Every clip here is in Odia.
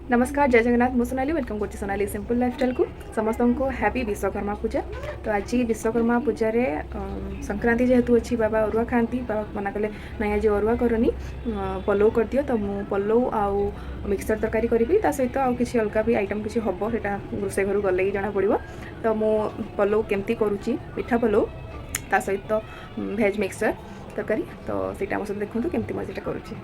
ନମସ୍କାର, ଜୟ ଜଗନ୍ନାଥ। ମୁଁ ସୋନାଲି, welcome କରୁଛି ସୋନାଲି ସିମ୍ପଲ୍ ଲାଇଫଷ୍ଟାଇଲ୍କୁ। ସମସ୍ତଙ୍କୁ ହ୍ୟାପି ବିଶ୍ୱକର୍ମା ପୂଜା। ତ ଆଜି ବିଶ୍ୱକର୍ମା ପୂଜାରେ ସଂକ୍ରାନ୍ତି ଯେହେତୁ ଅଛି, ବାବା ଅରୁଆ ଖାଆନ୍ତି। ବାବା ମନା କଲେ, ନାଇଁ, ଆଜି ଅରୁଆ କରନି, ପଲଉ କରିଦିଅ। ତ ମୁଁ ପଲଉ ଆଉ ମିକ୍ସଚର୍ ତରକାରୀ କରିବି। ତା ସହିତ ଆଉ କିଛି ଅଲଗା ବି ଆଇଟମ୍ କିଛି ହେବ, ସେଇଟା ରୋଷେଇ ଘରୁ ଗଲେ ହିଁ ଜଣାପଡ଼ିବ। ତ ମୁଁ ପଲଉ କେମିତି କରୁଛି, ମିଠା ପଲଉ ତା ସହିତ ଭେଜ୍ ମିକ୍ସଚର୍ ତରକାରୀ, ତ ସେଇଟା ଆମ ସହିତ ଦେଖନ୍ତୁ କେମିତି ମୁଁ ସେଇଟା କରୁଛି।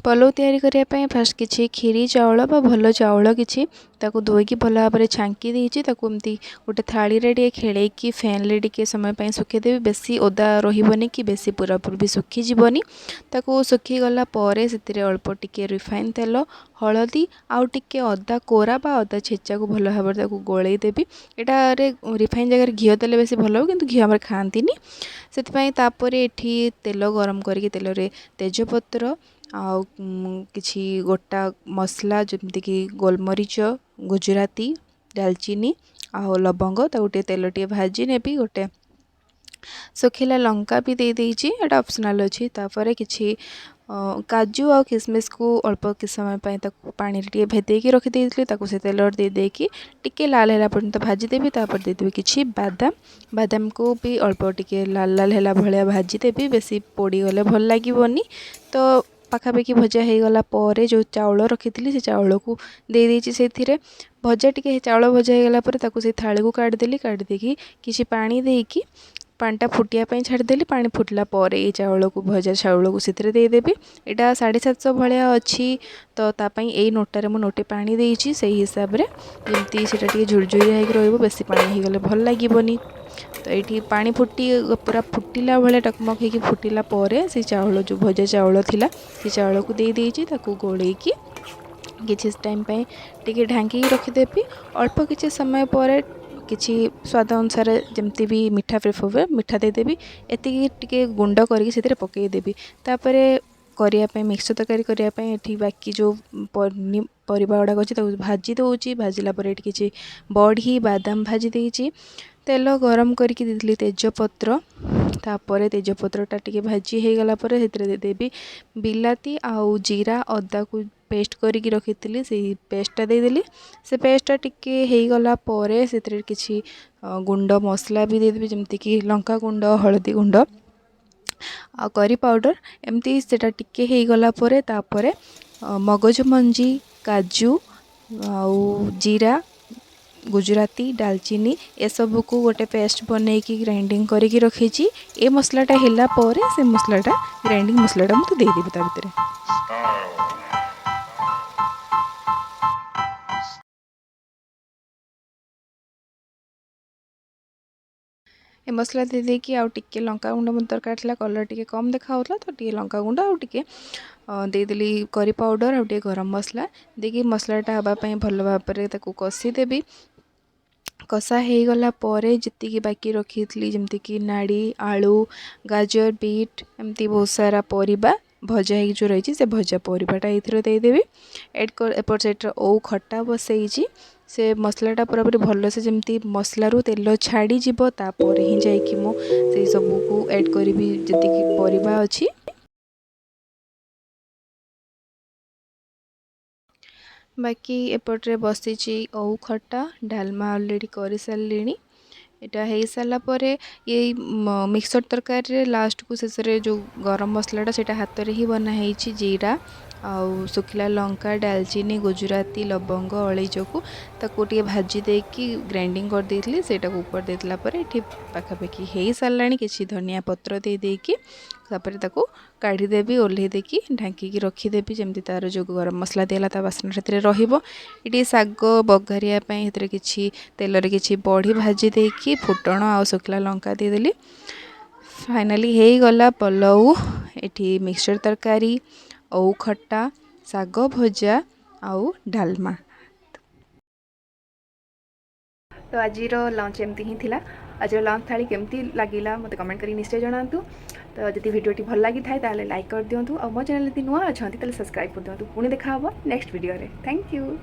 ପଲଉ ତିଆରି କରିବା ପାଇଁ ଫାଷ୍ଟ କିଛି କ୍ଷୀରି ଚାଉଳ ବା ଭଲ ଚାଉଳ କିଛି, ତାକୁ ଧୋଇକି ଭଲ ଭାବରେ ଛାଙ୍କି ଦେଇଛି। ତାକୁ ଏମିତି ଗୋଟେ ଥାଳିରେ ଟିକେ ଖେଳେଇକି ଫ୍ୟାନ୍ରେ ଟିକେ ସମୟ ପାଇଁ ଶୁଖେଇଦେବି। ବେଶୀ ଓଦା ରହିବନି କି ବେଶୀ ପୁରାପୁରି ବି ଶୁଖିଯିବନି। ତାକୁ ଶୁଖିଗଲା ପରେ ସେଥିରେ ଅଳ୍ପ ଟିକେ ରିଫାଇନ୍ ତେଲ, ହଳଦୀ ଆଉ ଟିକେ ଅଦା କୋରା ବା ଅଦା ଛେଚାକୁ ଭଲ ଭାବରେ ତାକୁ ଗୋଳେଇ ଦେବି। ଏଟାରେ ରିଫାଇନ୍ ଜାଗାରେ ଘିଅ ଦେଲେ ବେଶୀ ଭଲ ହେବ, କିନ୍ତୁ ଘିଅ ଆମର ଖାଆନ୍ତିନି ସେଥିପାଇଁ। ତାପରେ ଏଠି ତେଲ ଗରମ କରିକି ତେଲରେ ତେଜପତ୍ର ଆଉ କିଛି ଗୋଟା ମସଲା, ଯେମିତିକି ଗୋଲମରିଚ, ଗୁଜୁରାତି, ଡାଲଚିନି ଆଉ ଲବଙ୍ଗ, ତାକୁ ଟିକେ ତେଲ ଟିକେ ଭାଜି ନେବି। ଗୋଟେ ଶୁଖିଲା ଲଙ୍କା ବି ଦେଇ ଦେଇଛି, ଏଇଟା ଅପସନାଲ୍ ଅଛି। ତାପରେ କିଛି କାଜୁ ଆଉ କିସମିସକୁ ଅଳ୍ପ କିଛି ସମୟ ପାଇଁ ତାକୁ ପାଣିରେ ଟିକେ ଭେଦେଇକି ରଖିଦେଇଥିଲି, ତାକୁ ସେ ତେଲରେ ଦେଇ ଦେଇକି ଟିକେ ଲାଲ ହେଲା ପର୍ଯ୍ୟନ୍ତ ଭାଜିଦେବି। ତାପରେ ଦେଇଦେବି କିଛି ବାଦାମ। ବାଦାମକୁ ବି ଅଳ୍ପ ଟିକେ ଲାଲ ଲାଲ ହେଲା ଭଳିଆ ଭାଜିଦେବି। ବେଶୀ ପୋଡ଼ିଗଲେ ଭଲ ଲାଗିବନି। ତ ପାଖାପାଖି ଭଜା ହେଇଗଲା ପରେ ଯେଉଁ ଚାଉଳ ରଖିଥିଲି, ସେ ଚାଉଳକୁ ଦେଇଦେଇଛି ସେଇଥିରେ। ଭଜା ଟିକେ ଚାଉଳ ଭଜା ହେଇଗଲା ପରେ ତାକୁ ସେଇ ଥାଳିକୁ କାଢ଼ିଦେଲି। କାଢ଼ି ଦେଇକି କିଛି ପାଣି ଦେଇକି ପାଣିଟା ଫୁଟିବା ପାଇଁ ଛାଡ଼ିଦେଲି। ପାଣି ଫୁଟିଲା ପରେ ଏଇ ଚାଉଳକୁ, ଭଜା ଚାଉଳକୁ ସେଥିରେ ଦେଇଦେବି। ଏଇଟା 750 ଭଳିଆ ଅଛି, ତ ତା ପାଇଁ ଏଇ ନୋଟାରେ ମୁଁ ନୋଟେ ପାଣି ଦେଇଛି। ସେଇ ହିସାବରେ ଯେମିତି ସେଇଟା ଟିକେ ଝୁରଝୁରିଆ ହେଇକି ରହିବ, ବେଶୀ ପାଣି ହେଇଗଲେ ଭଲ ଲାଗିବନି। ତ ଏଇଠି ପାଣି ଫୁଟି ପୁରା ଫୁଟିଲା ଭଳିଆ ଟକମକ ହେଇକି ଫୁଟିଲା ପରେ ସେଇ ଚାଉଳ, ଯେଉଁ ଭଜା ଚାଉଳ ଥିଲା, ସେ ଚାଉଳକୁ ଦେଇ ଦେଇଛି। ତାକୁ ଗୋଳେଇକି କିଛି ଟାଇମ୍ ପାଇଁ ଟିକେ ଢାଙ୍କିକି ରଖିଦେବି। ଅଳ୍ପ କିଛି ସମୟ ପରେ କିଛି ସ୍ୱାଦ ଅନୁସାରେ ଯେମିତି ବି ମିଠା ପ୍ରିଫର୍ ହୁଏ, ମିଠା ଦେଇଦେବି। ଏତିକି ଟିକେ ଗୁଣ୍ଡ କରିକି ସେଥିରେ ପକାଇଦେବି। ତାପରେ କରିବା ପାଇଁ, ମିକ୍ସ ତରକାରୀ କରିବା ପାଇଁ ଏଠି ବାକି ଯେଉଁ ପରିବା ଗୁଡ଼ାକ ଅଛି, ତାକୁ ଭାଜି ଦେଉଛି। ଭାଜିଲା ପରେ ଏଠି କିଛି ବଢ଼ି, ବାଦାମ ଭାଜି ଦେଇଛି। ତେଲ ଗରମ କରିକି ଦେଇଥିଲି ତେଜପତ୍ର। ତାପରେ ତେଜପତ୍ରଟା ଟିକେ ଭାଜି ହେଇଗଲା ପରେ ସେଥିରେ ଦେଇଦେବି ବିଲାତି ଆଉ ଜିରା ଅଦାକୁ ପେଷ୍ଟ କରିକି ରଖିଥିଲି, ସେଇ ପେଷ୍ଟଟା ଦେଇଦେଲି। ସେ ପେଷ୍ଟଟା ଟିକେ ହେଇଗଲା ପରେ ସେଥିରେ କିଛି ଗୁଣ୍ଡ ମସଲା ବି ଦେଇଦେବି, ଯେମିତିକି ଲଙ୍କା ଗୁଣ୍ଡ, ହଳଦୀ ଗୁଣ୍ଡ ଆଉ କରି ପାଉଡ଼ର ଏମିତି। ସେଇଟା ଟିକେ ହେଇଗଲା ପରେ ତାପରେ ମଗଜ ମଞ୍ଜି, କାଜୁ ଆଉ ଜିରା, ଗୁଜୁରାତି, ଡାଲଚିନି ଏସବୁକୁ ଗୋଟେ ପେଷ୍ଟ ବନେଇକି ଗ୍ରାଇଣ୍ଡିଙ୍ଗ କରିକି ରଖିଛି। ଏ ମସଲାଟା ହେଲା ପରେ ସେ ମସଲାଟା, ଗ୍ରାଇଣ୍ଡିଙ୍ଗ ମସଲାଟା ମୁଁ ତ ଦେଇଦେବି ତା ଭିତରେ। ଏ ମସଲା ଦେଇ ଦେଇକି ଆଉ ଟିକେ ଲଙ୍କା ଗୁଣ୍ଡ ମୋତେ ଦରକାର ଥିଲା, କଲର୍ ଟିକେ କମ୍ ଦେଖାହେଉଥିଲା, ତ ଟିକେ ଲଙ୍କା ଗୁଣ୍ଡ ଆଉ ଟିକେ ଦେଇଦେଲି କରି ପାଉଡ଼ର ଆଉ ଟିକେ ଗରମ ମସଲା ଦେଇକି ମସଲାଟା ହେବା ପାଇଁ ଭଲ ଭାବରେ ତାକୁ କଷିଦେବି। କଷା ହେଇଗଲା ପରେ ଯେତିକି ବାକି ରଖିଥିଲି, ଯେମିତିକି ନାଡ଼ି, ଆଳୁ, ଗାଜର, ବିଟ୍, ଏମିତି ବହୁତ ସାରା ପରିବା ଭଜା ହେଇକି ଯେଉଁ ରହିଛି, ସେ ଭଜା ପରିବାଟା ଏଇଥିରେ ଦେଇଦେବି ଏଡ଼୍। ଏପଟ ସାଇଡ଼୍ରେ ଓଉ ଖଟା ବସେଇଛି। ସେ ମସଲାଟା ପୁରାପୁରି ଭଲସେ ଯେମିତି ମସଲାରୁ ତେଲ ଛାଡ଼ିଯିବ, ତାପରେ ହିଁ ଯାଇକି ମୁଁ ସେଇ ସବୁକୁ ଆଡ଼୍ କରିବି, ଯେତିକି ପରିବା ଅଛି। ବାକି ଏପଟରେ ବସିଛି ଓଉ ଖଟା, ଡାଲମା ଅଲରେଡ଼ି କରିସାରିଲିଣି। ଏଇଟା ହେଇସାରିଲା ପରେ ଏଇ ମିକ୍ସଚର୍ ତରକାରୀରେ ଲାଷ୍ଟକୁ ଶେଷରେ ଯେଉଁ ଗରମ ମସଲାଟା, ସେଇଟା ହାତରେ ହିଁ ବନା ହେଇଛି। ଜିରା ଆଉ ଶୁଖିଲା ଲଙ୍କା, ଡାଲଚିନି, ଗୁଜୁରାତି, ଲବଙ୍ଗ, ଅଳେଇଚକୁ ତାକୁ ଟିକେ ଭାଜି ଦେଇକି ଗ୍ରାଇଣ୍ଡିଙ୍ଗ କରିଦେଇଥିଲି, ସେଇଟାକୁ ଉପରେ ଦେଇଦେଲା ପରେ ଏଠି ପାଖାପାଖି ହେଇସାରିଲାଣି। କିଛି ଧନିଆ ପତ୍ର ଦେଇ ଦେଇକି ତାପରେ ତାକୁ କାଢ଼ିଦେବି, ଓହ୍ଲେଇ ଦେଇକି ଢାଙ୍କିକି ରଖିଦେବି, ଯେମିତି ତା'ର ଯେଉଁ ଗରମ ମସଲା ଦିଆହେଲା ତା ବାସ୍ନା ସେଥିରେ ରହିବ। ଏଠି ଶାଗ ବଘାରିବା ପାଇଁ ସେଥିରେ କିଛି ତେଲରେ କିଛି ବଢ଼ି ଭାଜି ଦେଇକି ଫୁଟଣ ଆଉ ଶୁଖିଲା ଲଙ୍କା ଦେଇଦେଲି। ଫାଇନାଲି ହେଇଗଲା ପଲଉ। ଏଠି ମିକ୍ସଚର୍ ତରକାରୀ, ଓଉ ଖଟା, ଶାଗ ଭଜା ଆଉ ଡାଲମା। ତ ଆଜିର ଲଞ୍ଚ ଏମିତି ହିଁ ଥିଲା। ଆଜିର ଲଞ୍ଚ ଥାଳି କେମିତି ଲାଗିଲା, ମୋତେ କମେଣ୍ଟ କରି ନିଶ୍ଚୟ ଜଣାନ୍ତୁ। ତ ଯଦି ଭିଡ଼ିଓଟି ଭଲ ଲାଗିଥାଏ, ତାହେଲେ ଲାଇକ୍ କରିଦିଅନ୍ତୁ ଆଉ ମୋ ଚ୍ୟାନେଲ୍ ଯଦି ନୂଆ ଅଛନ୍ତି, ତାହେଲେ ସବସ୍କ୍ରାଇବ୍ କରିଦିଅନ୍ତୁ। ପୁଣି ଦେଖା ହେବ ନେକ୍ସଟ ଭିଡ଼ିଓରେ। Thank you.